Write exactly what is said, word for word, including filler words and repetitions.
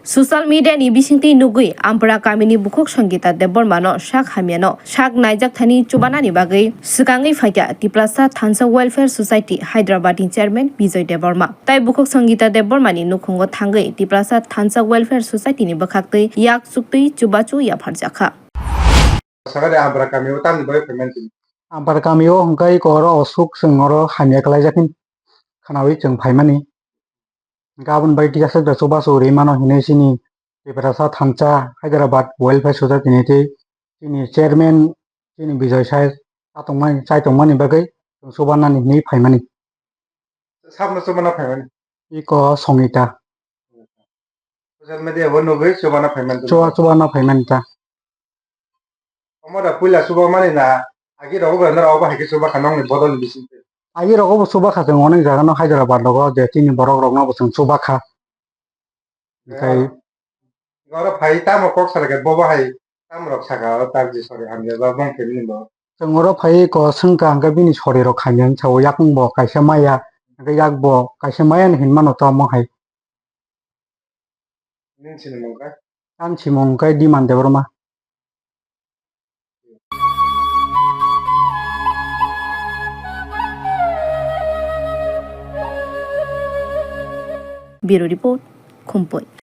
Social media ni bisingtwi nugwi Ampara kamini bukhuk Sangita Debbarma no sak hamya no sak naijak thani chubanani bagwi swkangwi phaikha Tiprasa Thansa Welfare Society Hyderabad ni chairman Bijoy Debbarma. Tai bukhuk Sangita Debbarma ni nukhungo thangwi Tiprasa Thansa Welfare Society ni bwkhaktwi yak chuktwi chubachu yapharjakha. Sakha de Ampara kami o tamni bagwi phaimani tini? Ampara kami o hwnkhe iko oro osuk chwng oro hamya kwlaijak hin khwnawi chwng phaimani. Gabon bai tisa sokda chubachu rimano hinwi chini Tiprasa Thansa Hyderabad Welfare Society ni tei chini chairman chini Bijoy sai chatongmani, chaitongmani bagwi chwng chubanani hinwi phaimani. Sabno chubana phaimani? Iko Songita. Social media bo nugwi chubana phaimani. Chuba, chubana phaimani ta. Omo da puila chubamani na agi rogo bo noro obo hai khe chubakha nokni bodol ni bisingtwi? Agi rogo bo chubakha chwng onek jaga no Hyderabad rogo je chini borok rokno bo chwng chubakha. Okai. Oro phai tamo kok salai khe bobo hai tamo rok saka o tarji sori hamya ba bong khe bini bo. Chwng oro phai ko swngkha hwnkhe bini sori rok hamya hinwi sao yakung bo kaisa maya hwnkhe yak bo kaisa maya ni hinmano tamo hai. Nini sinimung khe? Ani simung khe Diman Debbarma. Bureau Report, Khumpui.